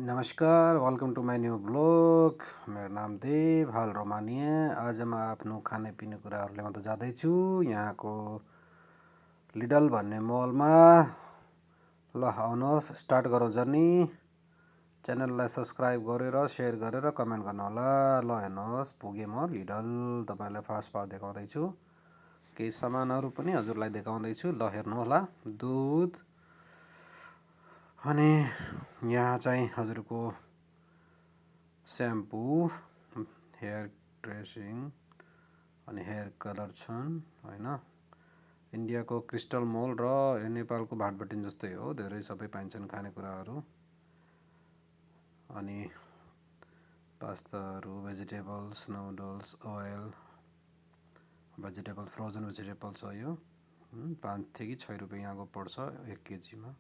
नमस्कार, welcome to my new blog. मेरो नाम देव, हाल रोमानिया। आज म आफ्नो खानेपिउने कुराहरू ल्याउँदै जाँदैछु यहाँको लिडल भन्ने मलमा। ल आउनुहोस्, स्टार्ट गरौँ जर्नी। च्यानललाई सब्सक्राइब गरेर सेयर गरेर कमेन्ट गर्नुहोला। ल हेर्नुहोस्, पुगेँ म लिडल। तपाईँलाई फास्ट पावर देखाउँदैछु, केही सामानहरू पनि हजुरलाई देखाउँदैछु। ल हेर्नु होला। दुध, अनि यहाँ चाहिँ हजुरको स्याम्पू, हेयर ड्रेसिङ अनि हेयर कलर छन् हैन। इन्डियाको क्रिस्टल मोल र नेपालको भाटबटिन जस्तै हो, धेरै सबै पाइन्छन् खानेकुराहरू। अनि पास्ताहरू, vegetables, noodles, oil, vegetable, frozen vegetables हो यो। 5 कि 6 रुपियाँ यहाँको पर्छ 1 केजीमा।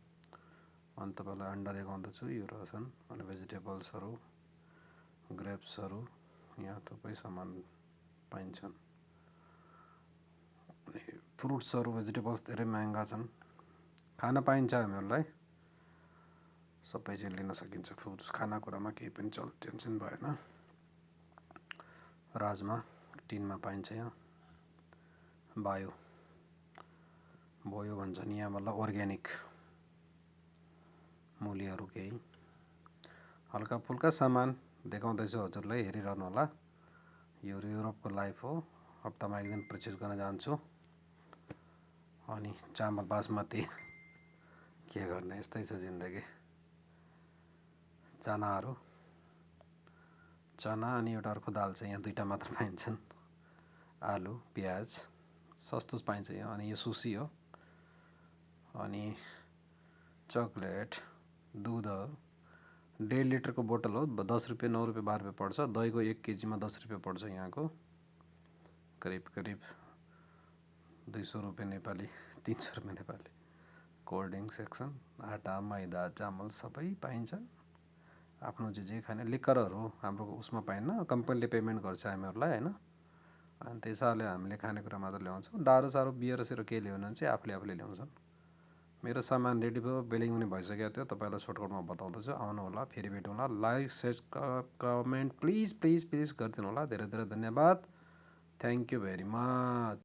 अनि तपाईँलाई अन्डा देखाउँदछु, यो रहेछन्। अनि भेजिटेबल्सहरू, ग्रेप्सहरू, यहाँ थुप्रै सामान पाइन्छन्। अनि फ्रुट्सहरू, भेजिटेबल्स धेरै महँगा छन्। खान पाइन्छ हामीहरूलाई, सबै चाहिँ लिन सकिन्छ। फ्रुट्स खानाकुरामा केही पनि टेन्सन भएन। राजमा टिनमा पाइन्छ यहाँ। बोयो भन्छन् यहाँ, मतलब अर्ग्यानिक मूलीहरू केही हल्का फुल्का सामान देखाउँदैछु हजुरलाई, हेरिरहनु होला। यो युरोपको लाइफ हो, हप्तामा 1 दिन पर्चेस गर्न जान्छु। अनि चामल बासमती, के गर्ने, यस्तै छ जिन्दगी। चना अनि एउटा अर्को दाल चाहिँ यहाँ 2टा मात्र पाइन्छन्। आलु, प्याज सस्तो पाइन्छ यहाँ। अनि यो सुसी हो। अनि चकलेट, दुध 1.5 लिटरको बोतल हो, 10 रुपियाँ, 9 रुपियाँ, 12 रुपियाँ पर्छ। दहीको 1 केजीमा 10 रुपियाँ पर्छ यहाँको, करिब 200 रुपियाँ नेपाली, 300 रुपियाँ नेपाली। कोल्ड ड्रिङ्क सेक्सन, आटा, मैदा, चामल सबै पाइन्छ। आफ्नो जे खाने लिकरहरू हाम्रो उसमा पाइन्न, कम्पनीले पेमेन्ट गर्छ हामीहरूलाई हैन। अनि त्यसैले हामीले खानेकुरा मात्र ल्याउँछौँ। डारो सारो बियर सियर केही ल्याउनु भने चाहिँ आफूले ल्याउँछन्। मेरो सामान रेडी भयो, बिलिङ पनि भइसकेको थियो। तपाईँलाई सर्टकटमा बताउँदैछु, आउनु होला, फेरि भेटौँ होला। लाइक, सेयर, कमेन्ट प्लिज गरिदिनु होला। धेरै धेरै धन्यवाद। Thank you very much.